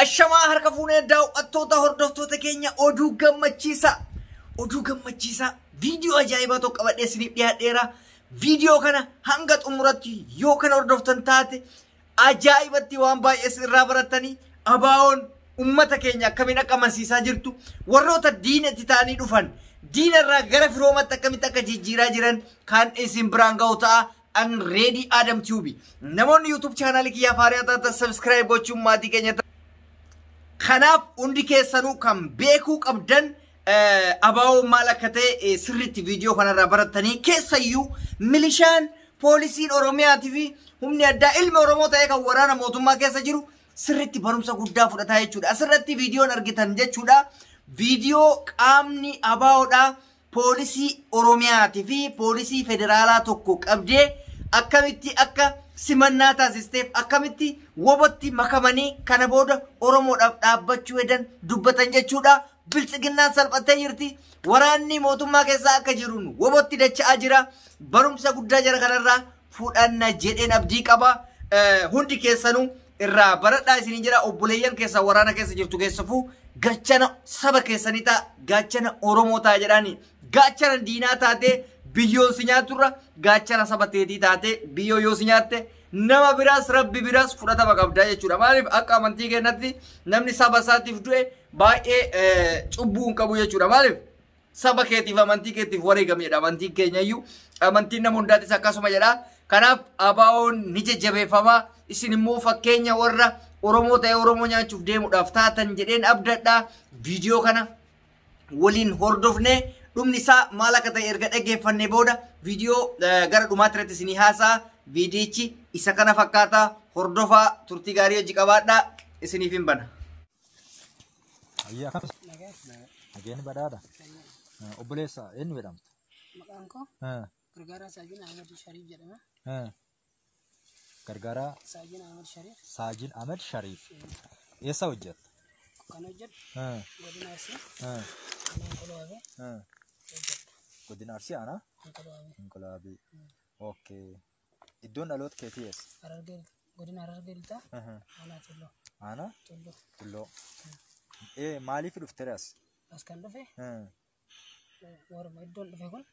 Ashamaa harka fuunee daawwattoota hordoftoota keenya oduu gammachiisaa. Oduu gammachiisaa viidiyoo ajaa'ibaa tokko qabadhee isiniif dhiyaadheera. Viidiyoo kana hanga xumuratti yoo kana hordoftan taate ajaa'ibatti waan baay'ee irraa barattanii ABO'n ummata keenya akkamiin akka amansiisaa jirtu warroota diinatti ta'anii dhufan diina irraa gara firoomatti akkamitti akka jijjiiraa jiran kan isin biraan ga'u ta'a. An Reedii Adam Tube. Namoonni YouTube chaanaalii kiyyaaf haaraa taatan subscribe gochuun maatii keenya ta'a. Kanaaf hundi keessanuu kan beekuu qabdan ABO'n maal akka ta'e sirriitti viidiyoo kanarraa barattanii keessayyuu milishaan poolisiin Oromiyaatii fi humni addaa ilmi Oromoo ta'ee kan waraana mootummaa keessa jiru sirriitti barumsa guddaa fudhataa jechuudha. Asirratti viidiyoon argitan jechuudha. Viidiyoo qaamni ABO'dhaa poolisii Oromiyaatii fi poolisii federaalaa tokko qabdee akkamitti akka simannaa taasisteef akkamitti wobotti makamanii kana booda Oromoodhaaf dhaabbachuu hedan dubbatan jechuudha. Biltsiginnaan salphattee jirti. Waraanni mootummaa keessaa akka jiruun wobotti dacha'aa jira. Barumsa guddaa jara kanarraa fudhanna jedheen abdii qaba. Hundi keessanuu irraa baradhaa isiniin jira. Obboleeyyan keessaa waraana keessa jirtu keessafuu gaachana saba keessanii ta'a. Gaachana Oromoo ta'a jedhaani. Gaachana diinaa taatee biyyoon si nyaaturra gaachana saba teetii taatee biyyoo yoo si nyaatte nama biraas rabbi biraas fudhatama qabdaa jechuudha. Maaliif akka amantii keenyatti namni saba isaatiif du'e baay'ee cubbuu hin qabu jechuudha. Maaliif saba keetiif amantii keetiif wareegamedha amantiin keenya iyyuu amantiin nama hundaatis akkasuma jedha. Kanaaf ABO'n ni jajjabeeffama. Isin immoo fakkeenya warra Oromoo ta'ee Oromoo nyaachuuf deemuudhaaf taatan jedheen abdadha. Viidiyoo kana waliin hordofnee dhumni isaa maal akka ta'e erga dhaggeeffannee booda viidiyoo gara dhumaatti irratti isinii haasa'a. Viidiyichi isa kana fakkaata. Hordofaa turtii gaarii hojii qabaadhaa. Isiniif hin bana. Ayyaa akkam? Nageenyi badhaadha. Obboleessa eenyu jedhamta? Maqaan koo Gargaaraa Saajin Ahmad Shariif jedhama. Gargaaraa Saajin Ahmad Shariif. Saajin Ahmad Shariif. Eessa hojjetta? Kan hojjedhu godina Arsii aanaa Honqoloo hojjedha. Godina Arsii aanaa? Honqoloo. Honqoloo. Okay. Iddoon dhaloota keetii eessa? Harargee godina Harargee Lixaa aanaa Tulloo. Aanaa? Tulloo. Tulloo. Maaliif dhufte as? As kan dhufe iddoon dhufe kun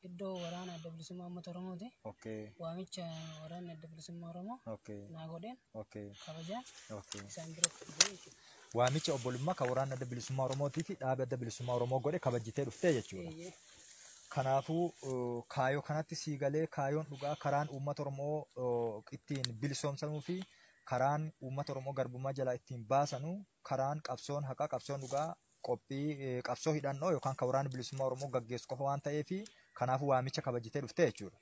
iddoo waraana adda bilisummaa uummata Oromooti. Okay. Waamicha waraanni adda bilisummaa Oromoo naa godheen kabajaa isaan biratti dhufe jechuudha. Waamicha obbolummaa kan waraana adda bilisummaa Oromootii fi dhaaba adda bilisummaa Oromoo godhe kabajjitee dhuftee jechuudha. Kanaafuu kaayoo kanatti sii galee kaayoon dhugaa karaan uummata Oromoo ittiin bilisoomsanuu fi karaan uummata Oromoo garbummaa jalaa ittiin baasanu karaan qabsoon haqaa qabsoon dhugaa qophii qabsoo hidhannoo yookaan kan waraana bilisummaa Oromoo gaggeessu qofa waan ta'eef kanaafuu waamicha kabajjitee dhuftee jechuudha.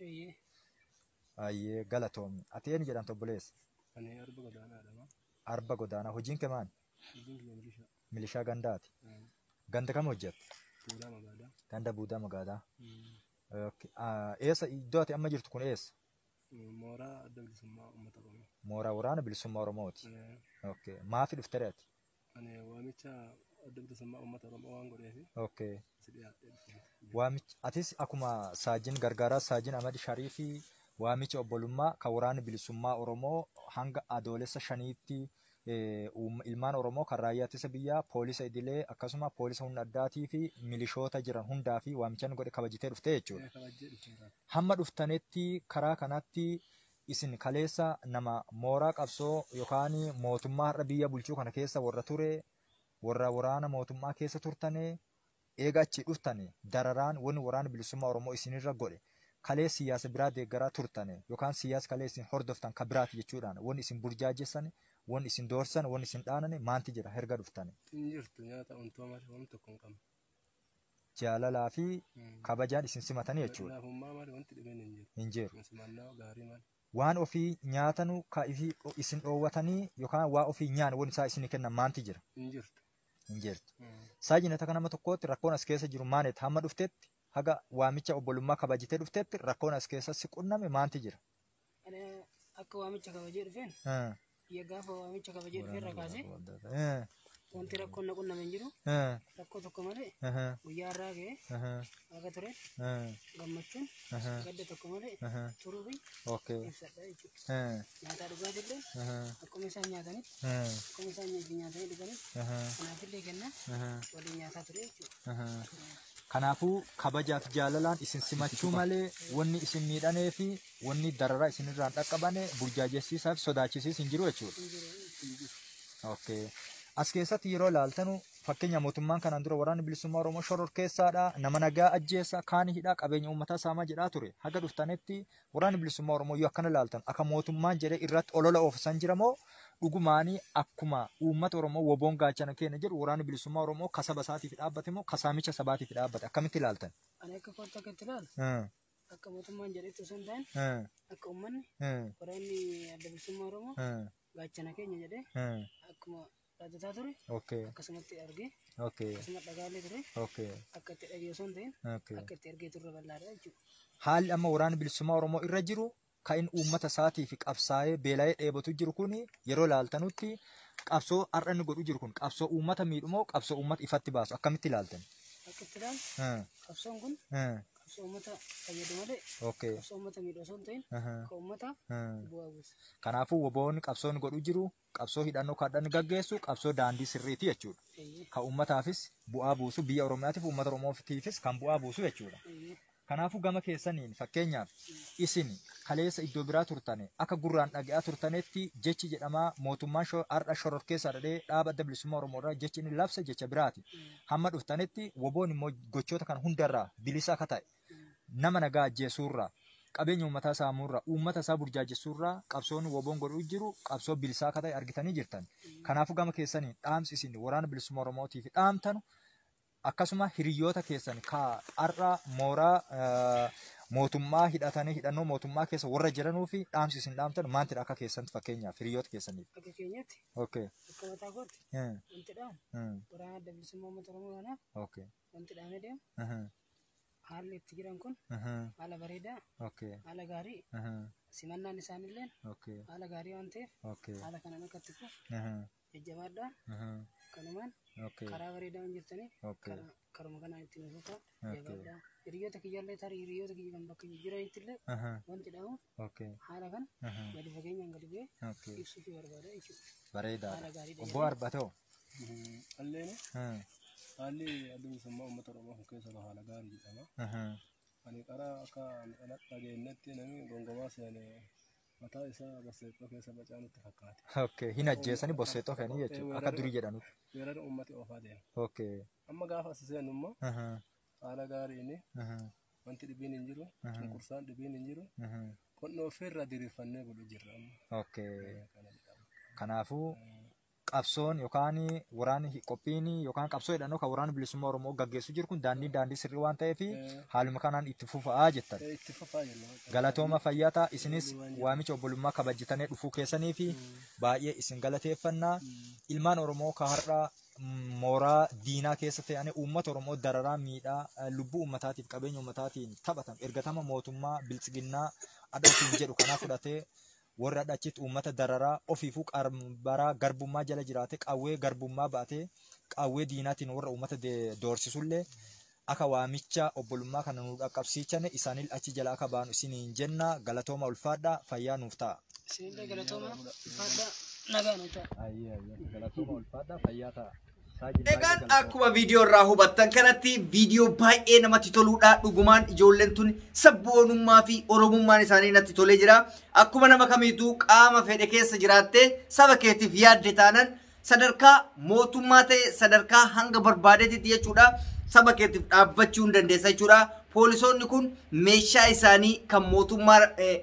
Ayyee galatoomi. Ati eenyu jedhamta obboleessa? Ani Arba Godaanaa jedhama. Arba Godaanaa. Hojiin kee maali? Hojiin kiyya milishaa. Milishaa gandaati. Ganda kam hojjetta? Buudaa Magaadaa. Ganda Buudaa Magaadaa. Eessa iddoo ati amma jirtu kun eessa? Mooraa adda bilisummaa uummata Oromoo. Mooraa waraana bilisummaa Oromooti. Maafi dhufte ati? Ani waamicha adda bilisummaa uummata Oromoo waan godheef si dhiyaadhee dhufe. Waamicha atis akkuma Saajin Gargaaraa Saajin Ahmad Shariifii waamicha obbolummaa kan waraana bilisummaa Oromoo hanga adoolessa 5tti ilmaan Oromoo kan raayyaa ittisa biyyaa poolisa idilee akkasuma poolisa humna addaatii fi milishoota jiran hundaa fi waamicha godhe kabajitee dhuftee jechuudha. Hamma dhuftanitti karaa kanatti isin kaleessa nama mooraa qabsoo yookaan mootummaa har'a biyya bulchuu kana keessa warra ture warra waraana mootummaa keessa turtane eega achii dhuftane dararaan wanni waraana bilisummaa Oromoo isinirra godhe kalee siyaasa biraa deeggaraa turtane yookaan siyaasa kalee isin hordoftan ka biraati jechuudhaan wanni isin burjaajessan wanni isin doorsan wanni isin dhaanane maanti jira herga dhuftane. Hin jirtu nyaata ontoo malee wanti tokko hin qabnu. Jaalalaa fi kabajaan isin simatanii jechuudha. Laafummaa malee wanti dhibeen hin jiru. Hin jiru. Simannaa gaarii malee. Waan ofii nyaatanu ka isin dhoowwatanii yookaan waa ofii nyaan wanni isaa isin kennan maanti jira. Hin jirtu. Hin jirtu. Saajin akka nama tokkootti rakkoon as keessa jiru maanet hamma dhuftetti haga waamicha obbolummaa kabajitee dhuftetti rakkoon as keessa si qunname maanti jira. Akka waamicha kabajee dhufeen gaafa waamicha kabajee dhufee irra kaasee Wanti rakkoon na qunname hin jiru. Rakkoo tokko malee guyyaa har'aa ga'ee haga ture gammachuun gadda tokko malee turuu fi ibsadha jechuudha. Nyaataa dhugaatillee akkuma isaan nyaatanitti akkuma isaan nyaatanii dhuganitti kanaafillee kennaa waliin nyaataa ture jechuudha. Kanaafuu kabajaaf jaalalaan isin simachuu malee wanni isin miidhanee fi wanni dararaa isinirraan dhaqqabane burjaajessiisaa fi sodaachisiis hin jiru jechuudha. Okay. As keessatti yeroo ilaaltanu fakkeenya mootummaan kanaan dura waraanni bilisummaa Oromoo shororkeessaadha, nama nagaa ajjeessa, kaan hidhaa, qabeenya uummataa saamaa jedhaa ture. Haga dhuftanitti waraanni bilisummaa Oromoo yoo akkana ilaaltan akka mootummaan jedhee irratti olola oofisan jira moo dhugumaanii akkuma uummata Oromoo woboon gaachana keenya jedhu waraanni bilisummaa Oromoo kasaba isaatiif dhaabbate moo kasaamicha sabaatiif dhaabbate akkamitti ilaaltan? Ani akka kootti akka itti ilaalu akka mootummaan jedhetti osoo hin ta'in akka uummanni waraanni adda bilisummaa Oromoo gaachana keenya jedhee akkuma dhaabbataa ture akkasumatti argee akkasuma dhagaalee ture akka itti dhagee osoo hin ta'in akka itti argee turre bal'aadha jechuudha. Haalli amma waraanni bilisummaa Oromoo irra jiru kan inni uummata isaatiif qabsaa'ee beela'ee dheebotu jiru kun yeroo ilaaltanutti qabsoo har'a inni godhu jiru kun qabsoo uummata miidhu moo qabsoo uummata ifatti baasu akkamitti ilaaltan? Akka itti ilaalu qabsoon kun qabsoo uummata fayyadu malee qabsoo uummata miidhu osoo hin ta'in akka uummataaf bu'aa buusa. Kanaafuu woboonni qabsoon godhu jiru qabsoo hidhannoo kaadhaan gaggeessu qabsoo daandii sirriiti jechuudha. Kan uummataafis bu'aa buusu biyya Oromiyaatiif uummata Oromootiifis kan bu'aa buusu jechuudha. Kanaafuu gama keessaniin fakkeenyaaf isin kaleessa iddoo biraa turtane akka gurraan dhaga'aa turtanetti jechi jedhamaa mootummaan har'a shororkeessaa dhadhee dhaaba adda bilisummaa Oromoo irraa jechi inni labsa jecha biraati. Hamma dhuftanitti woboon immoo gochoota kana hundarraa bilisa akka ta'e nama nagaa ajjeesuurraa qabeenya uummataa saamuurraa uummata isaa burjaajessuurraa qabsoon woboon godhuu jiru qabsoo bilisaa akka ta'e argitanii jirtan. Kanaafuu gama keessaniin dhaamsi isin waraana bilisummaa Oromootiif dhaamtanu akkasuma hiriyoota keessan ka har'a mooraa mootummaa hidhatanii hidhannoo mootummaa keessa warra jiranuu fi dhaamsi isin dhaamtan maantidha akka keessanitti fakkeenyaaf hiriyoota keessaniif. Akka keenyatti akka mataa kootti wanti dhaamu waraana adda bilisummaa uummata Oromoo kanaaf wanti dhaamee deemu haalli itti jiran kun haala bareedaa haala gaarii simannaan isaanillee haala gaarii waan ta'eef haala kanaan akka itti fufu jajjabaadhaa kanumaan karaa bareedaa waan jirtaniif karuma kanaan ittiin fufaa jabaadhaa. Hiriyoota kiyyaallee tarii hiriyoota kiyya kan bakka jiranitti illee wanti dhaamu haala kana gadi fageenyaan gadi bu'ee ibsuufii barbaada jechuudha. Bareedaadha. Obbo Arbatoo. Alleen haalli adda bilisummaa uummata Oromoo kun keessa haala gaarii jedhama. Ani karaa akka dhageenyetti namni gongomaa seene mataa isaa bosseexoo keessa facaanutti fakkaate. Hin ajjeesanii bosseexoo kennanii jechuudha akka durii jedhanutti. Weerara uummati oofaa deema. Amma gaafa as seenu immoo haala gaariin wanti dhibiin hin jiru, cunqursaan dhibiin hin jiru. Qonna ofirra diriirfannee godhu jirra amma. Kanaafuu qabsoon yookaan waraanni qophiin yookaan qabsoo hidhannoo kan waraanni bilisummaa Oromoo gaggeessu jiru kun daandii sirrii waan ta'eef haaluma kanaan itti fufaa jettan. Itti fufaa jenna. Galatooma fayyaa ta'a. Isinis waamicha obbolummaa kabajjitanii dhufuu keessanii fi baay'ee isin galateeffannaa. Ilmaan Oromoo ka har'a mooraa diinaa keessa ta'anii uummata Oromoo dararaa miidhaa lubbuu uummataatiif qabeenya uummataatiin taphatan ergatama mootummaa biltsiginnaa adha ofiin jedhu kanaa fudhatee warra achitti uummata dararaa ofiifuu qarbaraa garbummaa jala jiraate qawwee garbummaa baatee qawwee diinaatiin warra uummata doorsisullee akka waamicha obbolummaa kana nu dhaqqabsiichane isaanii achi jala akka baanu isiniin jenna galatooma ulfaadhaa fayyaa nuuf ta'a. Isinillee galatooma ulfaadhaa nagaa nuuf ta'a. Galatooma ulfaadhaa fayyaa ta'a. Egaan akkuma viidiyoo irraa hubattan kanatti viidiyoo baay'ee namatti toluudha. Dhugumaan ijoolleen tun sabboonummaa fi oromummaan isaanii natti tolee jira. Akkuma nama kamiituu qaama fedhe keessa jiraattee saba keetiif yaadde taanan sadarkaa mootummaa ta'e sadarkaa hanga barbaadeetitti jechuudha. Saba keetiif dhaabbachuu hin dandeessa jechuudha. Poolisoonni kun meeshaa isaanii kan mootummaa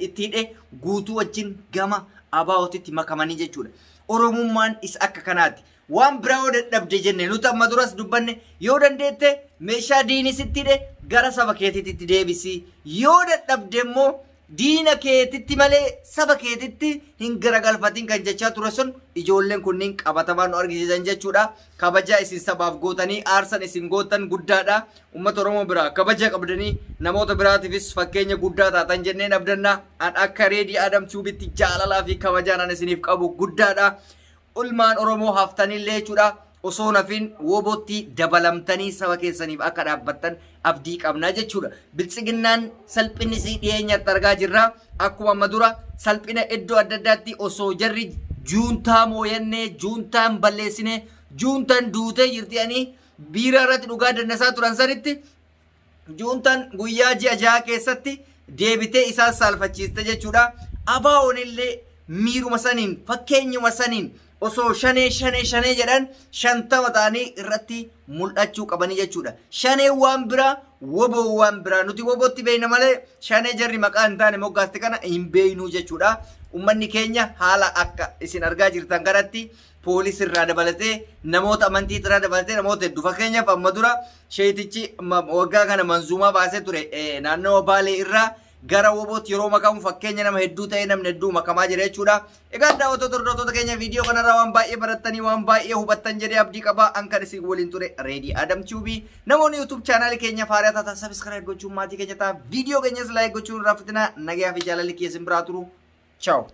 itti hidhe guutuu wajjin gama ABO'titti makamanii jechuudha. Oromummaan isa akka kanaati. Waan biraa yoo dadhabde jenne nuti amma duras dubbanne yoo dandeette meeshaa diinii sitti hidhe gara saba keetiitti deebisi. Yoo dadhabde immoo diina keetitti malee saba keetitti hin garagalfatin kan jechaa ture sun ijoolleen kunniin qabatamaan nu argisiisan jechuudha. Kabaja isin sabaaf gootanii aarsan isin gootan guddaadha. Uummata Oromoo biraa kabaja qabdanii namoota biraatiifis fakkeenya guddaa taatan jenneen abdanna. An akka Reedii Adam Tuubitti jaalalaa fi kabajaan an isiniif qabu guddaadha. Ilmaan Oromoo haftanillee jechuudha. osoo nafin wobotti dabalamtanii saba keessaniif akka dhaabbattan abdii qabnaa jechuudha. Biltsiginnaan salphinni isii dhiyeenyatti argaa jirra. Akkuma amma dura salphina iddoo adda addaatti osoo jarri juuntaa mooyannee, juuntaan balleessinee, juuntaan duutee jirti ani biiraa irratti dhugaa dandasaa turan sanitti juuntaan guyyaa ji'a 6 keessatti deebitee isaan saalfachiiste jechuudha. Abaa'oon illee miiruma saniin fakkeenyuma saniin osoo shanee shanee shanee jedhan 50 ta'anii irratti mul'achuu qabanii jechuudha. Shanee waan biraa, woboo waan biraa, nuti wobootti beekna malee shanee jarri maqaa hin taane moggaaste kana hin beeknu jechuudha. Uummanni keenya haala akka isin argaa jirtan kanatti poolisii irraa dabalatee namoota amantii irraa dabalatee namoota hedduu, fakkeenyaaf amma dura sheetichi waggaa kana manzuumaa baasee ture naannoo Baalee irraa gara wobootti yeroo makamu fakkeenya nama hedduu ta'ee namni hedduu makamaa jira jechuudha. Egaa daawwattoota hordoftoota keenya, viidiyoo kanarraa waan baay'ee barattanii waan baay'ee hubattan jedhee abdii qaba. An kan isin waliin ture Reedii Adam Tuubii. Namoonni YouTube chaanaalii keenya faaraa taataa subscribe gochuun maatii keenya ta'a. Viidiyoo keenyas like gochuun irraa fitina. Nagayaa fi jaalalli keessan biraa turu. Ciao.